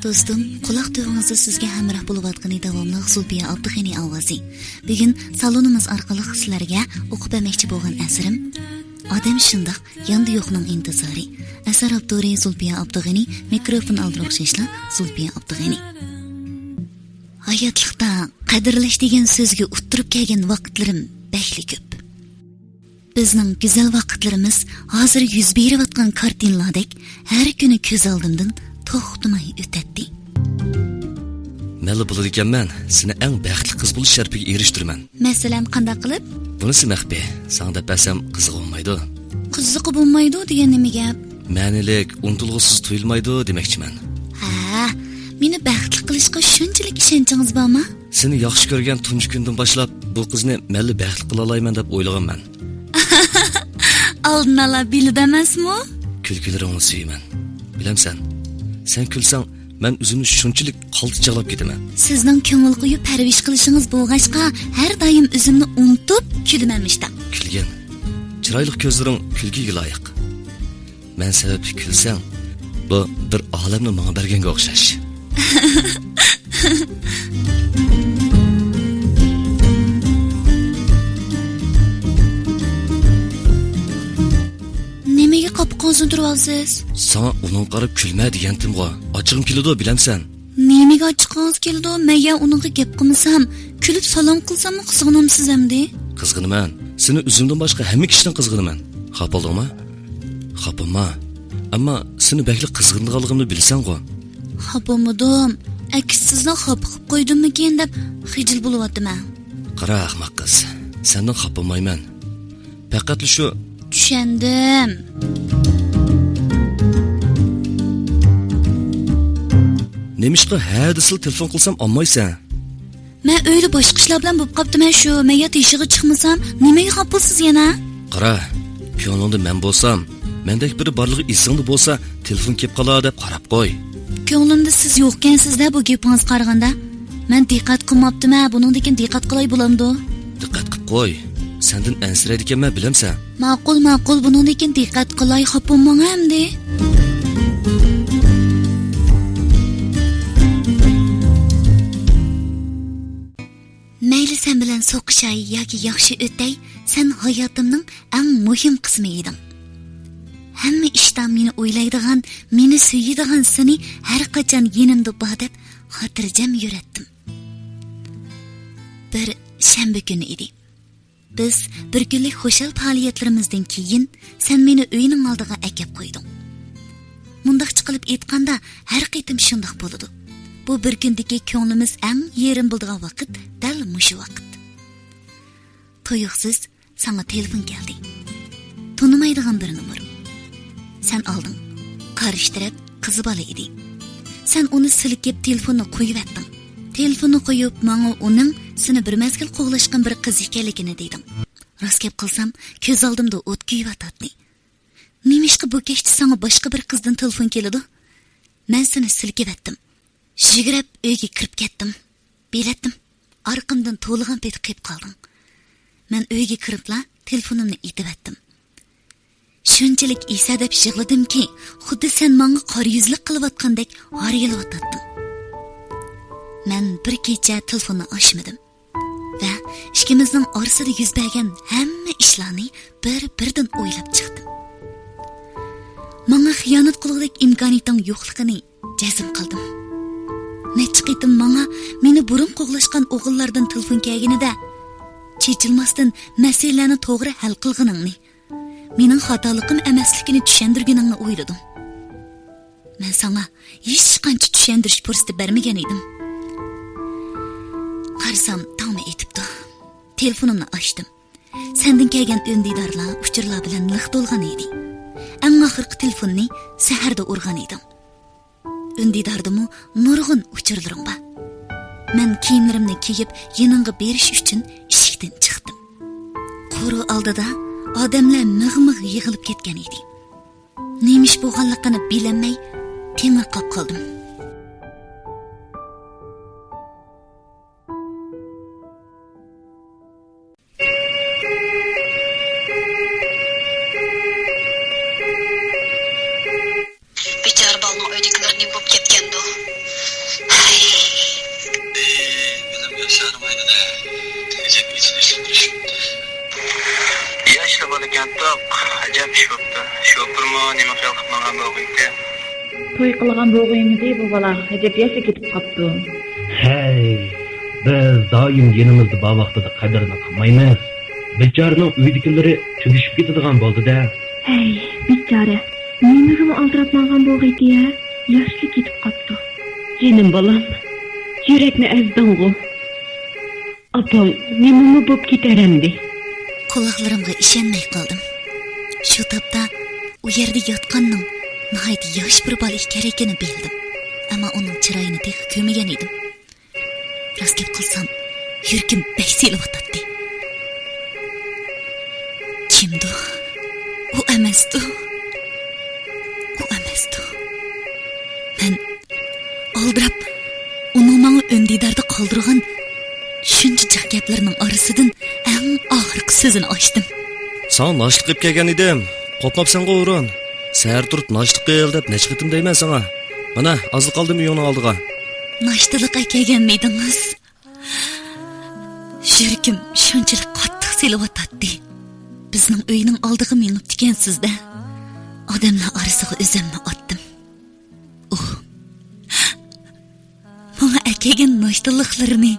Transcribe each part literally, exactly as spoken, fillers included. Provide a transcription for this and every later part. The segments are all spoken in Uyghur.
دوستۇم، قۇلاق تۈۋىڭىزدە سىزگە ھەمراھ بولۇۋاتقىنى داۋاملىق زۇلپىيە ئابدۇغېنى ئاۋازى. بۈگۈن سالونىمىز ئارقىلىق سىلەرگە ئوقۇپ بەرمەكچى بولغان ئەسىرىم، ئادەم شۇنداق، ياندا يوقنىڭ ئىنتىزارى. ئەسەر ئاپتورى زۇلپىيە ئابدۇغېنى، مىكروفون ئالدىدا ئوخشاشلا زۇلپىيە ئابدۇغېنى. ھاياتلىقتا قەدىرلەش دېگەن سۆزگە ئۇتتۇرۇپ كەلگەن ۋاقىتلىرىم بەكلا كۆپ. بىزنىڭ گۈزەل ۋاقىتلىرىمىز ھازىر يۈز بېرىۋاتقان كارتىنىلاردەك ھەر كۈنى كۆز ئالدىمدىن توختىماي ئۆتەتتى. مەنلا بولىدىكەنمەن، سېنى ئەڭ بەختلىك قىز بولۇش شەرىپىگە ئېرىشتۈرىمەن. مەسىلەن، قانداق قىلىپ؟ بۇنىسى مەخپىي، ساڭا دەپ بەرسەم قىزىقى بولمايدۇ. قىزىقى بولمايدۇ دېگەن نېمە گەپ؟ مەنىلىك، ئۇنتۇلغۇسىز تۇيۇلمايدۇ دېمەكچىمەن. ھە، مېنى بەختلىك قىلىشقا شۇنچىلىك ئىشەنچىڭىز بارمۇ؟ سېنى ياخشى كۆرگەن تۇنجى كۈندىن باشلاپ بۇ قىزنى مەنلا بەختلىك قىلالايمەن دەپ ئويلىغانمەن. ئالدىن ئالا بىلىدۇ ئەمەسمۇ؟ كۈلكىلىرىڭنى سۆيىمەن. بىلەمسەن، سەن كۈلسەڭ، مەن ئۆزۈمنى شۇنچىلىك قالتىس چاغلاپ كېتىمەن. سىزنىڭ كۆڭۈل قويۇپ پەرۋىش قىلىشىڭىز بولغاچقا، ھەر دائىم ئۆزۈمنى ئۇنتۇپ كۈلىمەن مۇشتاق. كۈلگىن. چىرايلىق كۆزلىرىڭ كۈلكىگە لايىق. مەن سەۋەبلىك كۈلسەڭ، بۇ بىر ئالەمنى ماڭا بەرگەنگە ئوخشاش. نېمىگە قاپىقىڭىزنى تۈرۈۋالىسىز؟ ساڭا ئۇنىڭغا قاراپ كۈلمە دېگەنتىمغۇ. ئاچچىقىم كېلىدۇ، بىلەمسەن. نېمىگە ئاچچىقىڭىز كېلىدۇ؟ مەن يا ئۇنىڭغا گەپ قىلمىسام، كۈلۈپ سالام قىلساممۇ قىزغىنامسىز ئەمدى؟ قىزغىنىمەن. سېنى ئۆزۈمدىن باشقا ھەممە كىشىدىن قىزغىنىمەن. خاپا بولدۇڭما؟ خاپا بولما. ئەمما سېنى بەكلا قىزغىنىدىغانلىقىمنى بىلىسەنغۇ. خاپا بولمىدىم. ئەكسىچە سىزنى خاپا قىلىپ قويدۇممىكىن دەپ خىجىل بولۇۋاتىمەن. قارا، ئەخمەق قىز. سەندىن خاپا بولمايمەن. پەقەتلا شۇ. چۈشەندىم. نېمىشقا ھە دېسىلا تېلېفون قىلسام ئالمايسەن؟ مەن ئۆيدە باشقا ئىشلار بىلەن بولۇپ قاپتىمەن شۇ. مەن يا تېشىغا چىقمىسام، نېمىگە خاپا بولىسىز يەنە؟ قارا، كۆڭلۈڭدە مەن بولسام، مەندەك بىرى بارلىقى ئېسىڭدە بولسا، تېلېفون كېلىپ قالار دەپ قاراپ قوي. كۆڭلۈمدە سىز يوقكەنسىز-دە بۇ گېپىڭىزگە قارىغاندا. مەن دىققەت قىلماپتىمەن، بۇنىڭدىن كېيىن دىققەت قىلاي بولامدۇ؟ دىققەت قىپ قوي. سەندىن ئەنسىرەيدىكەنمەن، بىلەمسەن؟ ماقۇل، ماقۇل، بۇنىڭدىن كېيىن دىققەت قىلاي، خاپا بولماڭ ئەمدى. مەيلى سەن بىلەن سوقۇشاي ياكى ياخشى ئۆتەي، سەن ھاياتىمنىڭ ئەڭ مۇھىم قىسمى ئىدىڭ. ھەممە ئىشتا مېنى ئويلايدىغان، مېنى سۆيىدىغان سېنى ھەر قاچان يېنىمدا بار دەپ خاتىرجەم يۈرەتتىم. بىر شەنبە كۈنى ئىدى. بىز بىر كۈنلۈك خۇشال پائالىيەتلىرىمىزدىن كېيىن سەن مېنى ئۆينىڭ ئالدىغا ئەكەپ قويدۇڭ. مۇنداقچە قىلىپ ئېيتقاندا، ھەر قېتىم شۇنداق بولىدۇ. بۇ بىر كۈندىكى كۆڭلىمىز ئەڭ يېرىم بولىدىغان ۋاقىت دەل مۇشۇ ۋاقىت. تۇيۇقسىز ساڭا تېلېفون كەلدى. تونۇمايدىغان بىر نومۇر. سەن ئالدىڭ. قارشى تەرەپ قىز بالا ئىدى. سەن ئۇنى سىلكىپ، تېلېفوننى قويۇۋەتتىڭ. تېلېفوننى قويۇپ، ماڭا ئۇنىڭ سېنى بىر مەزگىل قوغلاشقان بىر قىز ئىكەنلىكىنى دېدىڭ. راست گەپ قىلسام، كۆز ئالدىمدا ئوت كۆيۈۋاتاتتى. نېمىشقا بۇ كەچتە ساڭا باشقا بىر قىزدىن تېلېفون كېلىدۇ؟ مەن سېنى سىلكىۋەتتىم. يۈگۈرۈپ ئۆيگە كىرىپ كەتتىم. بىلەتتىم. ئارقامدىن توۋلىغان پېتى قېلىپ قالدىڭ. مەن ئۆيگە كىرىپلا تېلېفونۇمنى ئېتىۋەتتىم. شۇنچىلىك ئېسەدەپ يىغلىدىمكى، خۇددى سەن ماڭا قارا يۈزلۈك قىلىۋاتقاندەك ھارىيلىۋاتاتتىڭ. مەن بىر كېچە تېلېفوننى ئاچمىدىم ۋە ئىككىمىزنىڭ ئارىسىدا يۈز بەرگەن ھەممە ئىشلارنى بىر-بىردىن ئويلاپ چىقتىم. ماڭا خىيانەت قىلغۇدەك ئىمكانىيىتىڭ يوقلۇقىنى جەزم قىلدىم. نەچچە قېتىم ماڭا مېنى بۇرۇن قوغلاشقان ئوغۇللاردىن تېلېفون كەلگىنىدە، چېچىلماستىن مەسىلىلەرنى توغرا ھەل قىلغىنىڭنى، مېنىڭ خاتالىقىم ئەمەسلىكىنى چۈشەندۈرگىنىڭنى ئويلىدىم. مەن ساڭا ھېچقانچە چۈشەندۈرۈش پۇرسىتى بەرمىگەن ئىدىم. قارىسام، تاڭمۇ ئېتىپتۇ. تېلېفونۇمنى ئاچتىم. سەندىن كەلگەن ئۈندىدارلار، ئۇچۇرلار بىلەن لىق تولغان ئىدى. ئەڭ ئاخىرقى تېلېفوننى سەھەردە ئۇرغان ئىدىڭ. ئۈندىداردىمۇ نۇرغۇن ئۇچۇرلىرىڭ بار. مەن كىيىملىرىمنى كىيىپ، يېنىڭغا بېرىش ئۈچۈن ئىشىكتىن چىقتىم. قورۇ ئالدىدا ئادەملەر مىغ-مىغ يىغىلىپ كەتكەن ئىدى. نېمە ئىش بولغانلىقىنى بىلەلمەي، تېڭىرقاپ قالدىم. بىچارە بالىنىڭ ئۆيدىكىلىرى نېمە بولۇپ كەتكەندۇ؟ شوپۇر، شوپۇرمۇ نېمە خىيال قىلىپ ماڭغان بولغىيتى؟ توي قىلغان بولغىيمىدى بۇ بالا، ئەجەب ياشى كېتىپ قاپتۇ. ھەي، بىز دائىم يېنىمىزدا بار ۋاقتىدا قەدرىنى قىلمايمىز. بىچارىنىڭ ئۆيدىكىلىرى تۈگىشىپ كېتىدىغان بولدى-دە. ھەي، بىچارە، نېمىگىمۇ ئالدىراپ ماڭغان بولغىيتى-يە؟ ياشى كېتىپ قاپتۇ. جېنىم بالام، يۈرەكنى ئەزدىڭغۇ. ئاپاڭ نېمىمۇ بوپ كېتەر ئەمدى؟ قۇلاقلىرىمغا ئىشەنمەي قالدىم. شۇ تاپتا ئۇ يەردە ياتقاننىڭ ناھايىتى ياش بىر بالا ئىكەنلىكىنى بىلدىم. ئەمما ئۇنىڭ چىرايىنى تېخى كۆرمىگەن ئىدىم. راست گەپ قىلسام، يۈرىكىم بەك سېلىۋاتاتتى. كىمدۇ؟ ئۇ ئەمەستۇ؟ ئۇ ئەمەستۇ؟ مەن ئالدىراپ، ئۇنىڭ ماڭا ئۈندىداردا قالدۇرغان شۇنچە جىق گەپلىرىنىڭ ئارىسىدىن ئەڭ ئاخىرقى سۆزىنى ئاچتىم. ساڭا ناشتىلىق ئېلىپ كەلگەن ئىدىم. قوپماپسەنغۇ ئورۇن. سەھەر تۇرۇپ ناشتىلىق ئېل دەپ نەچچە قېتىم دەيمەن ساڭا. مانا، ھازىر قالدىم ئۆيۈڭنىڭ ئالدىغا. ناشتىلىق ئەكەلگەنمىدىڭىز؟ يۈرىكىم شۇنچىلىك قاتتىق سېلىۋاتاتتى. بىزنىڭ ئۆينىڭ ئالدىغا مېڭىپتىكەنسىز-دە. ئادەملەر ئارىسىغا ئۆزۈمنى ئاتتىم. ئۇ ماڭا ئەكەلگەن ناشتىلىقلىرىنى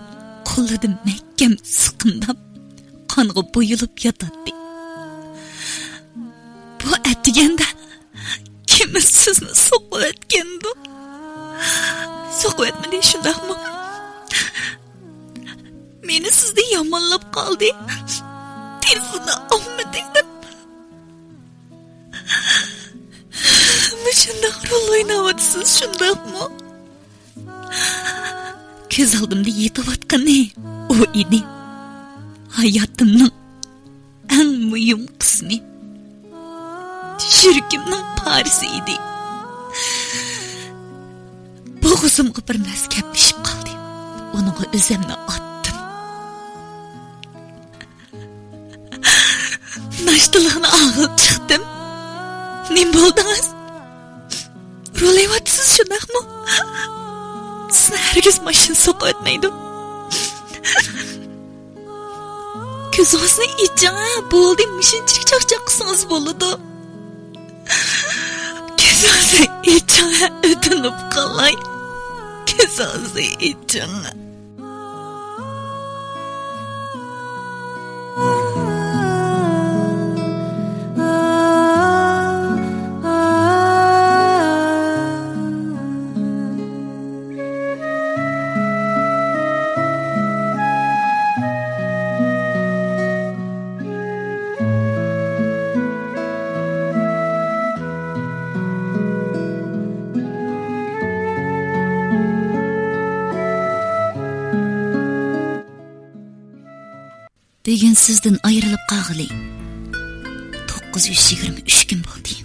قولىدا مەھكەم سىقىمداپ، قانغا بويىلىپ ياتاتتى. بۇ ئەتىگەندە كىممۇ سىزنى سوقۇۋەتكەندۇ؟ سوقۇۋەتمىدى، شۇنداقمۇ؟ مېنى سىزدىن يامانلاپ قالدى. تېلېفوننى ئالمىدى دەپ. مۇشۇنداق رول ئويناۋاتىسىز، شۇنداقمۇ؟ كۆز ئالدىمدا يېتىۋاتقىنى ئۇ ئىدى. ھاياتىمنىڭ ئەڭ مۇھىم قىسمى، يۈرىكىمنىڭ پارىسى ئىدى. بوغۇزۇمغا بىر نەرسە كەپلىشىپ قالدى. ئۇنىڭغا ئۆزۈمنى ئاتتىم. ناشتىلىقنى ئاغىلىپ چىقتىم. نېمە بولدىڭىز؟ رولەيۋاتىسىز، شۇنداقمۇ؟ سىزنى ھەرگىز ماشىنا سوقۇۋەتمەيدۇ. كۆزىڭىزنى ئېچىڭ، ھە، بولدى، مۇشۇنچىلىك چاقچاق قىلسىڭىز بولىدۇ. كۆزىڭىزنى ئېچىڭ، ھە، ئۆتۈنۈپ قالاي. كۆزىڭىزنى ئېچىڭ. بۈگۈن سىزدىن ئايرىلىپ قالغىلى توققۇز يۈز يىگىرمە ئۈچ كۈن بولدى.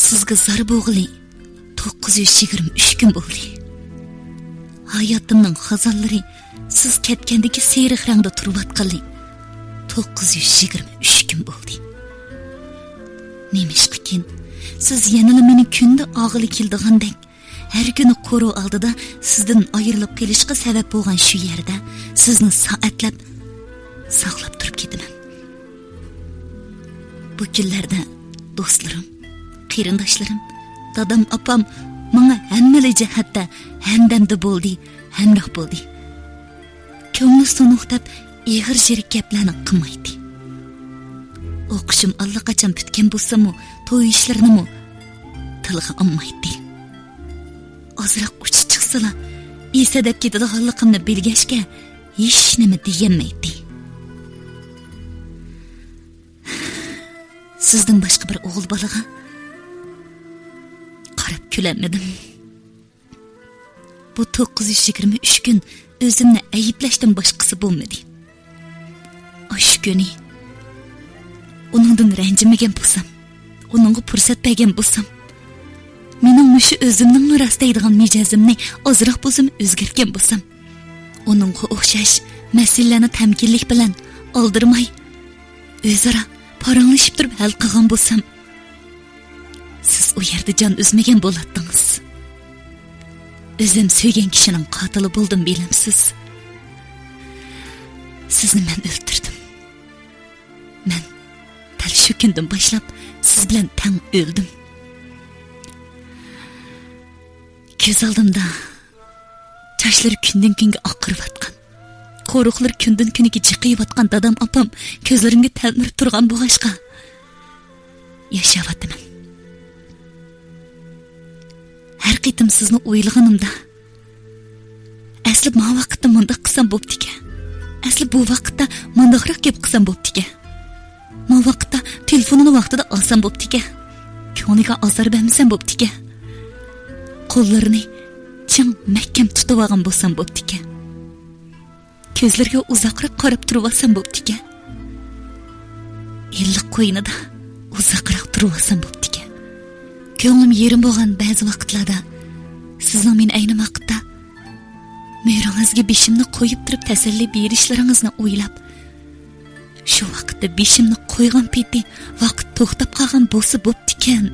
سىزگە زار بولغىلى توققۇز يۈز يىگىرمە ئۈچ كۈن بولدى. ھاياتىمنىڭ خازانلىرى سىز كەتكەندىكى سېرىق رەڭدە تۇرۇۋاتقىلى توققۇز يۈز يىگىرمە ئۈچ كۈن بولدى. نېمىشقىكىن، سىز يەنىلا مېنى كۈندە ئاغىلى كېلىدىغاندەك، ھەر كۈنى قورۇ ئالدىدا سىزدىن ئايرىلىپ قېلىشقا سەۋەب بولغان شۇ يەردە سىزنى سائەتلەپ ساقلاپ تۇرۇپ كېتىمەن. بۇ كۈنلەردە دوستلىرىم، قېرىنداشلىرىم، دادام، ئاپام ماڭا ھەممىلا جەھەتتە ھەمدەمدە بولدى، ھەمراھ بولدى. كۆڭلى سۇنۇق دەپ ئېغىر يىرىك گەپلەرنى قىلمايتتى. ئوقۇشۇم ئاللىقاچان پۈتكەن بولسىمۇ، توي ئىشلىرىنىمۇ تىلغا ئالمايتتى. ئازراق ئۇچى چىقسىلا، ئېسەدەپ كېتىدىغانلىقىمنى بىلگەچكە، ھېچنېمە دېيەلمەيتتى. سىزدىن باشقا بىر ئوغۇل بالىغا قاراپ كۈلەلمىدىم. بۇ توققۇز يۈز يىگىرمە ئۈچ كۈن ئۆزۈمنى ئەيىبلەشتىن باشقىسى بولمىدى. ئاشۇ كۈنى ئۇنىڭدىن رەنجىمىگەن بولسام، ئۇنىڭغا پۇرسەت بەرگەن بولسام، مېنىڭ مۇشۇ ئۆزۈمنىڭلا راست دەيدىغان مىجەزىمنى ئازراق بولسىمۇ ئۆزگەرتكەن بولسام، ئۇنىڭغا ئوخشاش مەسىلىلەرنى تەمكىنلىك بىلەن ئالدىرىماي، ئۆزئارا پاراڭلىشىپ تۇرۇپ ھەل قىلغان بولسام، سىز ئۇ يەردە جان ئۈزمىگەن بولاتتىڭىز. ئۆزۈم سۆيگەن كىشىنىڭ قاتىلى بولدۇم، بىلەمسىز؟ سىزنى مەن ئۆلتۈردۈم. مەن دەل شۇ شۇ كۈندىن باشلاپ سىز بىلەن تەڭ ئۆلدۈم. كۆز ئالدىمدا چاچلىرى كۈندىن كۈنگە ئاقىرىۋاتقان، قورۇقلىرى كۈندىن كۈنگە جىقىيىۋاتقان دادام ئاپام كۆزلىرىمگە تەلمۈرۈپ تۇرغان بولغاچقا، ياشاۋاتىمەن. ھەر قېتىم سىزنى ئويلىغىنىمدا، ئەسلى ما ۋاقىتتا مۇنداق قىلسام بوپتىكەن، ئەسلى بۇ ۋاقىتتا مۇنداقراق گەپ قىلسام بوپتىكەن، ما ۋاقىتتا تېلېفونىنى ۋاقتىدا ئالسام بوپتىكەن، كۆڭلىگە ئازار بەرمىسەم بوپتىكەن، قوللىرىنى چىڭ مەھكەم تۇتۇۋالغان بولسام بوپتىكەن، كۆزلىرىگە ئۇزاقراق قاراپ تۇرۇۋالسام بوپتىكەن، ئىللىق قوينىدا ئۇزاقراق تۇرۇۋالسام بوپتىكەن. كۆڭلۈم يېرىم بولغان بەزى ۋاقىتلاردا سىزنىڭ مېنى ئەينى ۋاقىتتا مۈرىڭىزگە بېشىمنى قويۇپ تۇرۇپ تەسەللى بېرىشلىرىڭىزنى ئويلاپ، شۇ ۋاقىتتا بېشىمنى قويغان پېتى ۋاقىت توختاپ قالغان بولسا بوپتىكەن،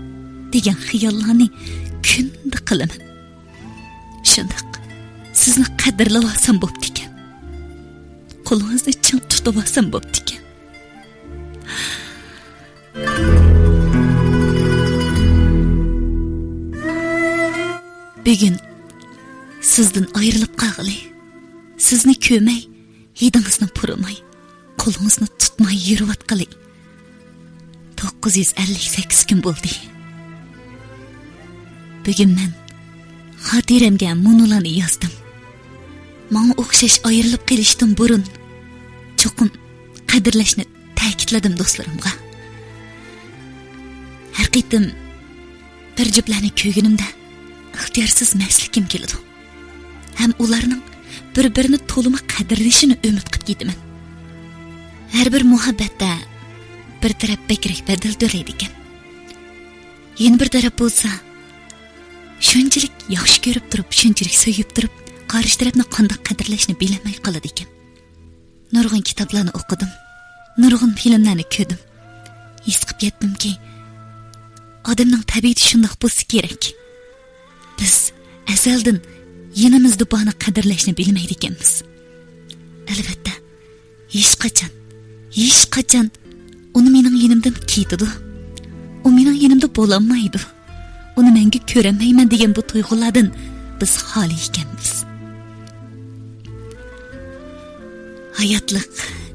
دېگەن خىياللارنى كۈندە قىلىمەن. شۇنداق، سىزنى قەدىرلەۋالسام بوپتىكەن. قولىڭىزنى چىڭ تۇتۇۋالسام بوپتىكەن. بۈگۈن سىزدىن ئايرىلىپ قالغىلى، سىزنى كۆرمەي، ھىدىڭىزنى پۇرىماي، قولىڭىزنى تۇتماي يۈرۈۋاتقىلى توققۇز يۈز ئەللىك سەككىز كۈن بولدى. بۈگۈن مەن خاتىرەمگە مۇنۇلارنى يازدىم. ماڭا ئوخشاش ئايرىلىپ قېلىشتىن بۇرۇن چوقۇم قەدىرلەشنى تەكىتلىدىم دوستلىرىمغا. ھەر قېتىم بىر جۈپلەرنى كۆرگىنىمدە ئىختىيارسىز مەستلىكىم كېلىدۇ. ھەم ئۇلارنىڭ بىر-بىرىنى تولىمۇ قەدىرلىشىنى ئۈمىد قىلىپ كېتىمەن. ھەر بىر مۇھەببەتتە بىر تەرەپ بەكرەك بەدەل تۆلەيدىكەن. يەنە بىر تەرەپ بولسا، شۇنچىلىك ياخشى كۆرۈپ تۇرۇپ، شۇنچىلىك سۆيۈپ تۇرۇپ، قارشى تەرەپنى قانداق قەدىرلەشنى بىلەلمەي قالىدىكەن. نۇرغۇن كىتابلارنى ئوقۇدۇم، نۇرغۇن فىلىملارنى كۆردۈم. ھېس قىلىپ يەتتىمكى، ئادەمنىڭ تەبىئىتى شۇنداق بولسا كېرەك. بىز ئەزەلدىن يېنىمىزدا بارنى قەدىرلەشنى بىلمەيدىكەنمىز. ئەلۋەتتە، ھېچقاچان، ھېچقاچان ئۇنى مېنىڭ يېنىمدىن كېتىدۇ. ئۇ مېنىڭ يېنىمدا بولالمايدۇ. ئۇنى مەڭگۈ كۆرەلمەيمەن دېگەن بۇ تۇيغۇلاردىن بىز خالىي ئىكەنمىز. ھاياتلىق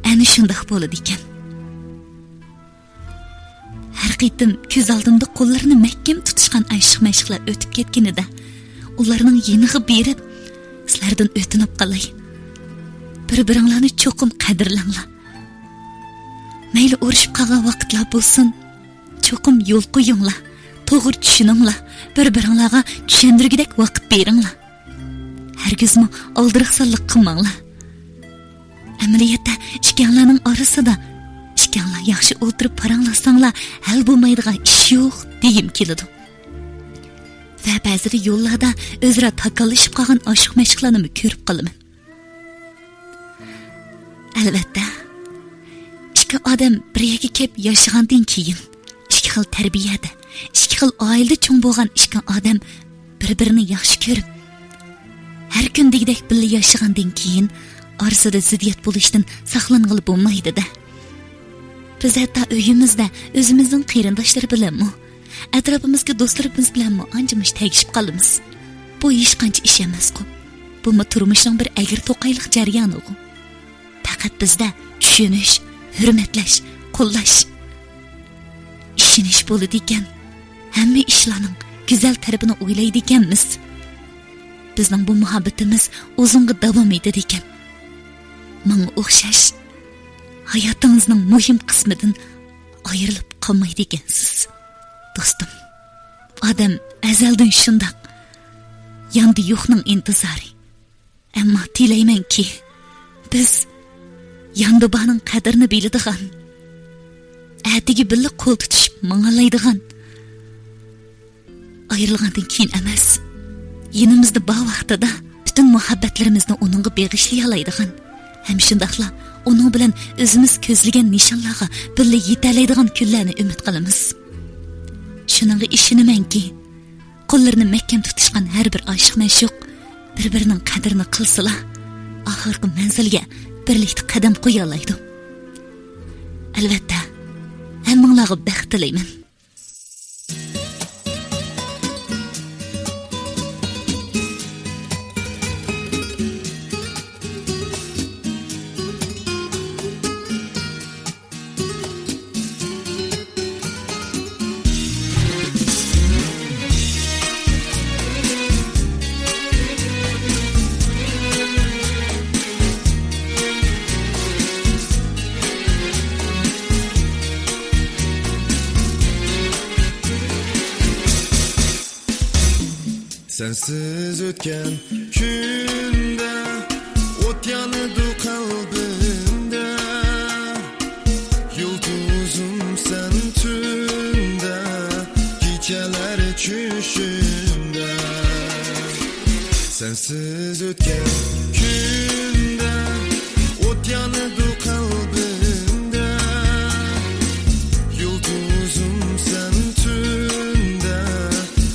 ئەنە شۇنداق بولىدىكەن. ھەر قېتىم كۆز ئالدىمدا قوللىرىنى مەھكەم تۇتۇشقان ئاشىق-مەشۇقلار ئۆتۈپ كەتكىنىدە، ئۇلارنىڭ يېنىغا بېرىپ، سىلەردىن ئۆتۈنۈپ قالاي. بىر-بىرىڭلارنى چوقۇم قەدىرلەڭلار. مەيلى ئۇرۇشۇپ قالغان ۋاقىتلار بولسۇن، چوقۇم يول قويۇڭلار، توغرا چۈشىنىڭلار، بىر-بىرىڭلارغا چۈشەندۈرگۈدەك ۋاقىت بېرىڭلار. ھەرگىزمۇ ئالدىراقسانلىق قىلماڭلار. ئەمەلىيەتتە ئىككىڭلارنىڭ ئارىسىدا ئىككىڭلار ياخشى ئولتۇرۇپ پاراڭلاشساڭلار ھەل بولمايدىغان ئىش يوق دېگۈم كېلىدۇ. ۋە بەزىدە يوللاردا ئۆزئارا تاكاللىشىپ قالغان ئاشىق-مەشۇقلارنىمۇ كۆرۈپ قالىمەن. ئەلۋەتتە، ئىككى ئادەم بىر يەرگە كەپ ياشىغاندىن كېيىن، ئىككى خىل تەربىيەدە، ئىككى خىل ئائىلىدە چوڭ بولغان ئىككى ئادەم بىر-بىرىنى ياخشى كۆرۈپ، ھەر كۈن دېگۈدەك بىللە ياشىغاندىن كېيىن، ئارىسىدا زىددىيەت بولۇشتىن ساقلانغىلى بولمايدۇ-دە. بىز ھەتتا ئۆيىمىزدە ئۆزىمىزنىڭ قېرىنداشلىرى بىلەنمۇ، ئەتراپىمىزدىكى دوستلىرىمىز بىلەنمۇ ئانچە-مۇنچە تەگىشىپ قالىمىز. بۇ ھېچقانچە ئىش ئەمەسقۇ. بۇمۇ تۇرمۇشنىڭ بىر ئەگرى-توقايلىق جەريانىغۇ. پەقەت بىزدە چۈشىنىش، ھۆرمەتلەش، قوللاش، ئىشىنىش بولىدىكەن. ھەممە ئىشلارنىڭ گۈزەل تەرىپىنى ئويلايدىكەنمىز. بىزنىڭ بۇ مۇھەببىتىمىز ئۇزۇنغا داۋام ئېتىدىكەن. ماڭا ئوخشاش ھاياتىڭىزنىڭ مۇھىم قىسمىدىن ئايرىلىپ قالمايدىكەنسىز، دوستۇم. ئادەم ئەزەلدىن شۇنداق، ياندا يوقنىڭ ئىنتىزارى. ئەمما تىلەيمەنكى، بىز ياندا بارنىڭ قەدرىنى بىلىدىغان، ئەتىگە بىللە قول تۇتۇشۇپ ماڭالايدىغان، ئايرىلغاندىن كېيىن ئەمەس، يېنىمىزدا بار ۋاقتىدا پۈتۈن مۇھەببەتلىرىمىزنى ئۇنىڭغا بېغىشلىيالايدىغان ھەم شۇنداقلا ئۇنىڭ بىلەن ئۆزىمىز كۆزلىگەن نىشانلارغا بىللە يېتەلەيدىغان كۈنلەرنى ئۈمىد قىلىمىز. شۇنىڭغا ئىشىنىمەنكى، قوللىرىنى مەھكەم تۇتۇشقان ھەر بىر ئاشىق-مەشۇق بىر-بىرىنىڭ قەدرىنى قىلسىلا، ئاخىرقى مەنزىلگە بىرلىكتە قەدەم قويالايدۇ. ئەلۋەتتە، ھەممىڭلارغا بەخت تىلەيمەن. سەنسىز ئۆتكەن كۈندە ئوت يانىدۇ قەلبىمدە. يۇلتۇزۇم سەن تۈندە، كېچەلەر چۈشۈمدە. سەنسىز ئۆتكەن كۈندە ئوت يانىدۇ قەلبىمدە. يۇلتۇزۇم سەن تۈندە،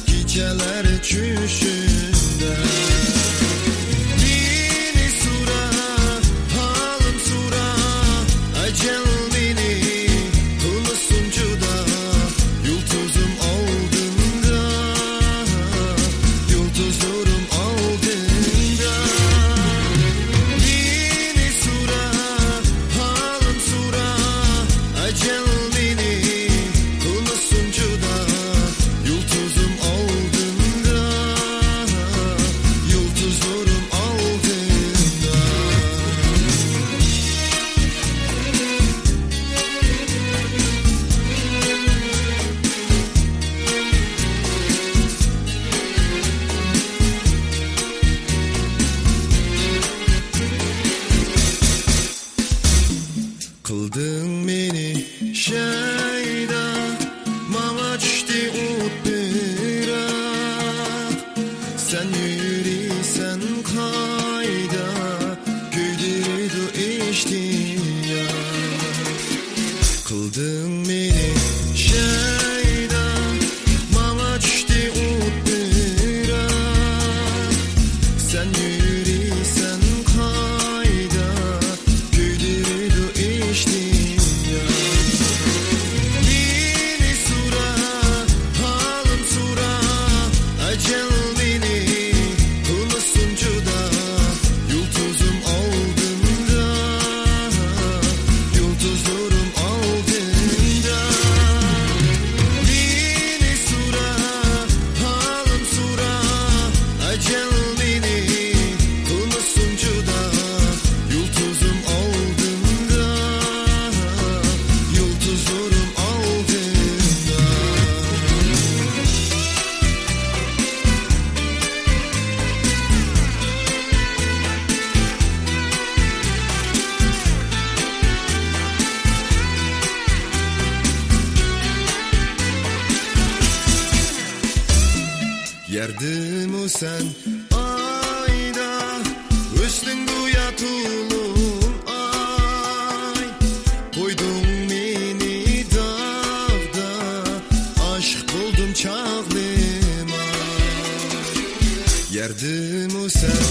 كېچەلەر چۈشۈمدە. مېنى سورا، ھالىم سورا، ئەجەل مېنى قىلمىسۇن جۇدا. يۇلتۇزۇم ئالدىمدا، يۇلتۇزلىرىم ئالدىمدا. مېنى سورا، ھالىم سورا، ئەجەل مېنى قىلمىسۇن جۇدا. يۇلتۇزۇم ئالدىمدا، يۇلتۇزلىرىم ئالدىمدا. قىلدىڭ مېنى شەيدا، ماڭا چۈشتى ئوت پىراق. سەن يۈرىسەن قايدا، كۆيدۈرىدۇ ئىشتىياق. قىلدىڭ مېنى شەيدا، ماڭا چۈشتى ئوت پىراق. سەن يۈرىسەن قايدا، كۆيدۈرىدۇ ئىشتىياق. مېنى سورا، ھالىم سورا، ئەجەل مېنى قىلمىسۇن جۇدا. يۇلتۇزۇم ئالدىمدا، يۇلتۇزلىرىم ئالدىمدا. مېنى سورا، ھالىم سورا، ئەجەل مېنى قىلمىسۇن جۇدا. يۇلتۇزۇم ئالدىمدا، يۇلتۇزلىرىم ئالدىمدا. يەردىمۇ سەن ئايدا، ھۆسنۈڭ گويا تولۇن ئاي. قويدۇڭ مېنى داغدا، ئاشىق بولدۇم چاغلىما. يەردىمۇ سەن